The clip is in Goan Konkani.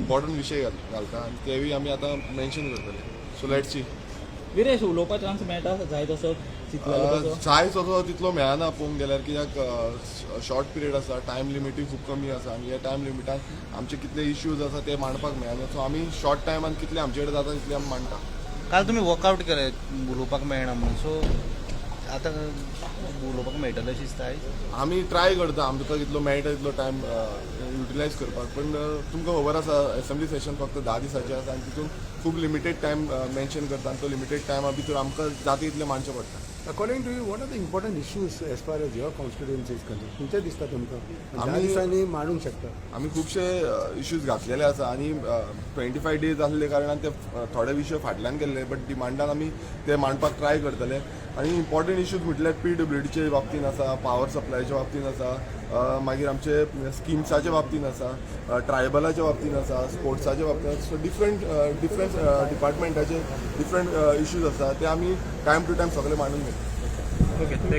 इम्पॉर्टंट विशय घालता आनी तेवूय आमी आतां मेन्शन करतले. So let see. Viresh, उलोवपा चान्स मेळटा जाय तसो, चिंतलेलो तसो? जाय तसो तितलो मेळना पळोवंक गेल्यार, कित्याक शॉर्ट पिरियड आसा, टायम लिमिटूय खूब कमी आसा आनी ह्या टायम लिमिटान आमचे कितले इश्यूज आसा ते मांडपाक मेळना. सो आमी शॉर्ट टायमान कितले आमचे कडेन जाता तितले आमी मांडटा. काल तुमी वर्कआउट केलें उलोवपाक मेळना म्हणून, सो आतां उलोवपाक मेळटलें अशें दिसता आयज? आमी ट्राय करता आमकां कितलो मेळटा तितलो टायम युटिलायज करपाक, पण तुमकां खबर आसा, असेंब्ली सेशन फक्त 10 दिसाचें आसा आनी तितून खूब लिमिटेड टायम मेन्शन करता आनी तो लिमिटेड टायमा भितर आमकां जाता तितलें मांडचें पडटा. According to you, what are the important issues as far as your constituency is concerned? खंयचे दिसता तुमकां ह्या दिसांनी मांडूंक शकता? आमी खुबशे इश्यूज घातलेले आसा आनी 25 डेज आसले कारणान ते थोडे विशय फाटल्यान गेल्ले, बट डिमांडान आमी ते मांडपाक ट्राय करतले. आनी इम्पॉर्टंट इश्यूज म्हटल्यार पीडब्ल्यूडीचे बाबतीन आसा, पावर सप्लायच्या बाबतीन आसा, मागीर आमचे स्किम्साच्या बाबतीन आसा, ट्रायबलाच्या बाबतीन आसा, स्पोर्ट्साच्या बाबतीन आसा. सो डिफरंट डिफरंट डिपार्टमेंटाचे डिफरंट इश्यूज आसा, ते आमी टायम टू टायम सगळे मांडून घेतले. ओके.